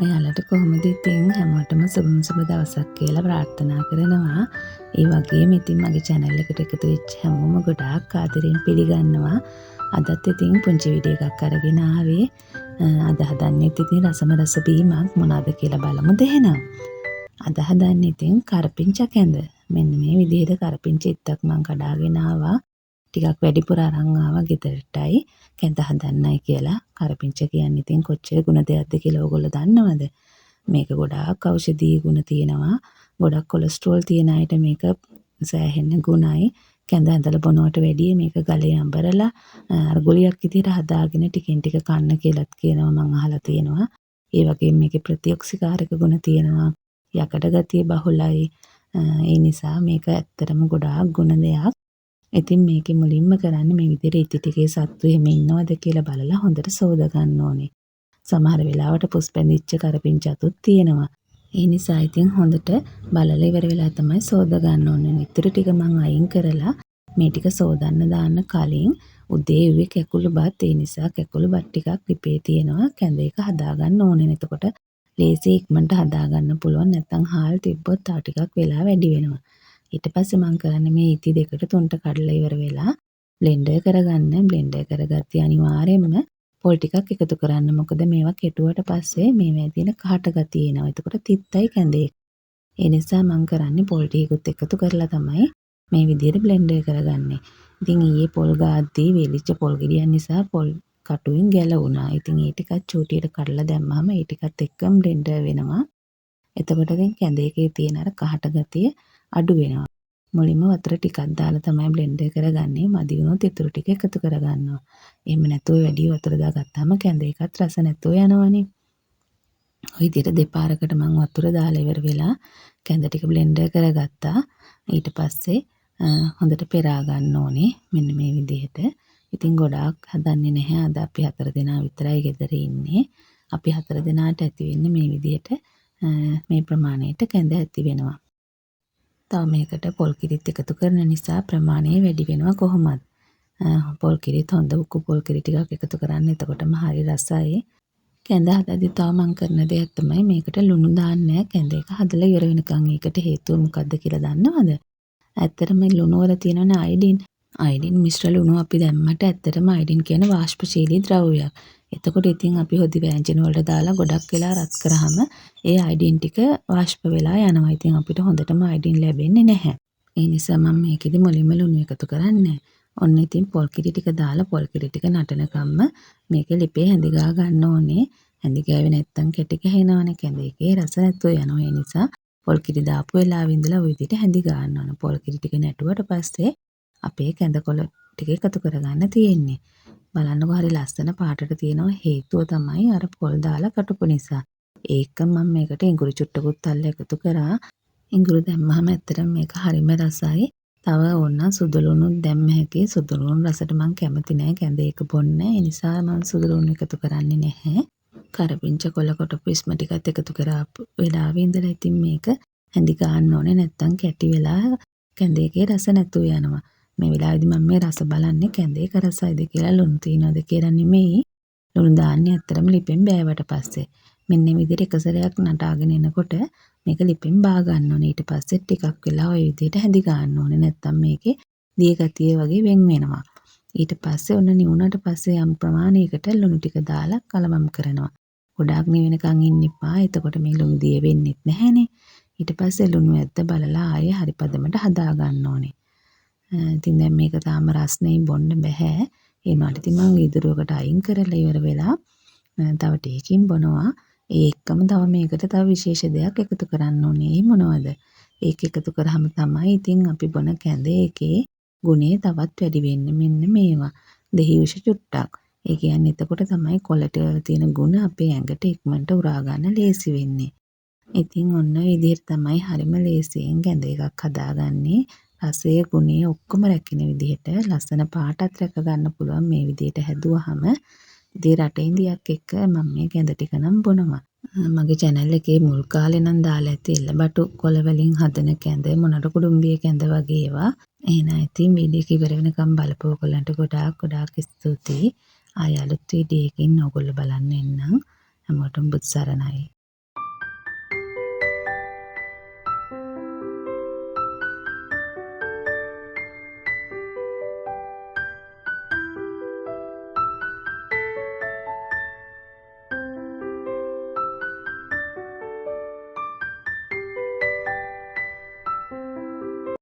ඔයාලට කොහොමද ඉතින් හැමෝටම සුබම සුබ දවසක් කියලා ප්‍රාර්ථනා කරනවා. ඒ වගේම ඉතින් මගේ channel එකට එකතු වෙච්ච හැමෝම ගොඩාක් ආදරෙන් පිළිගන්නවා. අදත් ඉතින් පුංචි වීඩියෝ එකක් අරගෙන ආවේ. අද හදන්නේ ඉතින් රසම රස බීමක් මොනවාද කියලා බලමුද එහෙනම්. අද හදන්නේ ඉතින් කරපිංචා කැඳ. මෙන්න මේ විදිහට කරපිංචා ඉත්තක් මං කඩාගෙන ආවා. ටිකක් වැඩිපුර අරන් ආවා ගෙදරටයි කැඳ හදන්නයි කියලා. කරපිංච කියන්නේ ඉතින් කොච්චර ගුණ දෙයක්ද කියලා ඔයගොල්ලෝ දන්නවද? මේක ගොඩාක් ඖෂධීය ගුණ තියෙනවා. ගොඩක් කොලෙස්ටරෝල් තියෙන අයට මේක සෑහෙන ගුණයි. කැඳ හදලා බොනවට වැඩිය මේක ගලේ අඹරලා අර ගුලියක් විදිහට හදාගෙන ටිකෙන් ටික කන්න කියලාත් කියනවා මං අහලා තියෙනවා. ඒ වගේම මේකේ ප්‍රතිඔක්සිකාරක ගුණ තියෙනවා. යකඩ ගතිය බහුලයි. ඒ නිසා මේක ඇත්තටම ගොඩාක් ගුණ දෙයක්. ඉතින් මේකේ මුලින්ම කරන්නේ මේ විදිහට ඉති ටිකේ සත්තු එහෙම ඉන්නවද කියලා බලලා හොඳට සෝද ගන්න ඕනේ. සමහර වෙලාවට පුස් බැඳිච්ච කරපිංච අතුත් තියෙනවා. ඒ නිසා ඉතින් හොඳට බලලා ඉවර වෙලා තමයි සෝද ගන්න ඕනේ. ඉතුරු ටික මං අයින් කරලා මේ ටික සෝදන්න දාන්න කලින් උදේ ඉව්වේ කැකුළු බත්. ඒ නිසා කැකුළු බත් ටිකක් ලිපේ තියෙනවා. කැඳ එක හදාගන්න ඕනේ. එතකොට ලේසි ඉක්මනට හදාගන්න පුළුවන්. නැත්තම් හාල් තිබ්බොත් තව ටිකක් වෙලා වැඩි වෙනවා. ඊට පස්සේ මං කරන්නේ මේ ඉති දෙකට තුනට කඩලා ඉවර වෙලා බ්ලෙන්ඩර් කරගන්න. බ්ලෙන්ඩර් කරගත්තී අනිවාර්යයෙන්ම පොල් ටිකක් එකතු කරන්න. මොකද මේවා කෙටුවට පස්සේ මේවැ තියෙන කහට ගතිය එනවා. එතකොට තිත්තයි කැඳේ. ඒ නිසා මං කරන්නේ පොල් ටිකකුත් එකතු කරලා තමයි මේ විදිහට බ්ලෙන්ඩර් කරගන්නේ. ඉතින් ඊයේ පොල් ගාද්දී වේලිච්ච පොල් ගෙඩියක් නිසා පොල් කටුවෙන් ගැලවුණා. ඉතින් ඒ ටිකත් චූටියට කඩලා දැම්මහම ඒ ටිකත් එක්කම බ්ලෙන්ඩර් වෙනවා. එතකොට ඉතින් කැඳ එකේ තියෙන අර කහට ගතිය අඩු වෙනවා. මුලින්ම වතුර ටිකක් දාලා තමයි බ්ලෙන්ඩර් කරගන්නේ. මදි වුණොත් ඉතුරු ටික එකතු කරගන්නවා. එහෙම නැතුව වැඩි වතුර දාගත්තාම කැඳ එකත් රස නැතුව යනවනේ. ඔය විදිහට දෙපාරකට මං වතුර දාලා ඉවර වෙලා කැඳ ටික බ්ලෙන්ඩර් කරගත්තා. ඊට පස්සේ හොඳට පෙරා ගන්න ඕනේ මෙන්න මේ විදිහට. ඉතින් ගොඩාක් හදන්නේ නැහැ. අද අපි හතර දෙනා විතරයි ගෙදර ඉන්නේ. අපි හතර දෙනාට ඇති වෙන්නේ මේ විදිහට මේ ප්‍රමාණයට කැඳ ඇති වෙනවා. තව මේකට පොල් කිරිත් එකතු කරන නිසා ප්‍රමාණය වැඩි වෙනවා කොහොමත්. පොල් කිරිත් හොඳ උක්කු පොල් කිරි ටිකක් එකතු කරන්න. එතකොටම හරි රසයි. කැඳ හදද්දි තව මං කරන දෙයක් තමයි මේකට ලුණු දාන්නේ නෑ කැඳ එක හදලා ඉවර වෙනකන්. ඒකට හේතුව මොකද්ද කියලා දන්නවද? ඇත්තටම මේ ලුණු වල තියෙනවනේ අයඩින්. අයඩින් මිශ්‍ර ලුණු අපි දැම්මට ඇත්තටම අයඩින් කියන්නේ වාෂ්පශීලී ද්‍රව්‍යයක්. එතකොට ඉතින් අපි හොදි වෑංජන වලට දාලා ගොඩක් වෙලා රත් කරාම ඒ අයඩින් ටික වාෂ්ප වෙලා යනවා. ඉතින් අපිට හොඳටම අයඩින් ලැබෙන්නේ නැහැ. ඒ නිසා මම මේකෙදි මුලින්ම ලුණු එකතු කරන්නේ. ඔන්න ඉතින් පොල් කිරි ටික දාලා පොල් කිරි ටික නටනකම්ම මේක ලිපේ හැඳි ගා ගන්න ඕනේ. හැඳි ගෑවේ නැත්තම් කැටි ගැහෙනවනේ. කැඳ එකේ රස නැතුව යනවා. ඒ නිසා පොල් කිරි දාපු වෙලාවෙ ඉඳලා ඔය විදිහට හැඳි ගන්න ඕන. පොල් කිරි ටික නැටුවට පස්සේ අපේ කැඳ කොළ ටික එකතු කරගන්න තියෙන්නේ. බලන්නකෝ හරි ලස්සන පාටට තියෙනවා. හේතුව තමයි අර පොල් දාලා කටපු නිසා. ඒක මම මේකට ඉඟුරු චුට්ටකුත් අල්ලලා එකතු කරා. ඉඟුරු දැම්මහම ඇත්තටම මේක හරිම රසයි. තව ඕනනම් සුදු ලුණුත් දැම්ම හැකි. සුදු ලුණු රසට මං කැමති නෑ කැඳ එක බොන්න. ඒ නිසා මං සුදු ලුණු එකතු කරන්නේ නැහැ. කරපිංච කොළ කොටපු ඉස්ම ටිකත් එකතු කරාපු වෙලාවේ ඉඳලා ඉතින් මේක හැඳි ගන්න ඕනේ. නැත්තම් කැටි වෙලා කැඳ එකේ රස නැතුව යනවා. මේ වෙලාවේදී මම මේ රස බලන්නේ කැඳ එක රසයිද කියලා ලුණු තියනවද කියලා නෙමෙයි. ලුණු දාන්නේ ඇත්තටම ලිපෙන් බෑවට පස්සේ. මෙන්න මේ විදිහට එක සැරයක් නටාගෙන එනකොට මේක ලිපෙන් බා ගන්න ඕනේ. ඊට පස්සේ ටිකක් වෙලා ඔය විදිහට හැඳි ගන්න ඕනේ. නැත්තම් මේකේ දිය ගතිය වගේ වෙන් වෙනවා. ඊට පස්සේ ඔන්න නිවුනට පස්සේ යම් ප්‍රමාණයකට ලුණු ටික දාලා කලවම් කරනවා. ගොඩාක් නිවෙනකන් ඉන්න එපා. එතකොට මේ ලුණු දිය වෙන්නෙත් නැහැනේ. ඊට පස්සේ ලුණු ඇද්ද බලලා ආයේ හරි පදමට හදා ගන්න ඕනේ. ඉතින් දැන් මේක තාම රස්නෙයි බොන්න බැහැ. ඒ වුණාට ඉතින් මං වීදුරුවකට අයින් කරලා ඉවර වෙලා තව ටිකකින් බොනවා. ඒ එක්කම තව මේකට තව විශේෂ දෙයක් එකතු කරන්න ඕනේ. ඒ මොනවද? ඒක එකතු කරාම තමයි ඉතින් අපි බොන කැඳ එකේ ගුණය තවත් වැඩි වෙන්නේ. මෙන්න මේවා. දෙහි යුෂ චුට්ටක්. ඒ කියන්නේ එතකොට තමයි කොළට තියෙන ගුණ අපේ ඇඟට ඉක්මනට උරා ගන්න ලේසි වෙන්නේ. ඉතින් ඔන්න ඔය විදිහට තමයි හරිම ලේසියෙන් කැඳ එකක් හදාගන්නේ. රසය ගුණය ඔක්කොම රැකෙන විදිහට ලස්සන පාටත් රැක ගන්න පුළුවන් මේ විදිහට හැදුවහම. ඉතින් රටේ ඉන්දියක් එක්ක මම මේ කැඳ ටික නම් බොනවා. මගේ චැනල් එකේ මුල් කාලේ නම් දාලා ඇති එළබටු කොළ වලින් හදන කැඳ, මොනර කුඩුම්බිය කැඳ වගේ ඒවා. එහෙනම් ඉතින් වීඩියෝ එක ඉවර වෙනකම් බලපු ඔයගොල්ලන්ට ගොඩාක් ගොඩාක් ස්තුතියි. ආයෙ අලුත් වීඩියෝ එකකින් ඔයගොල්ලෝ බලන්න එන්නම්. හැමෝටම බුදු සරණයි.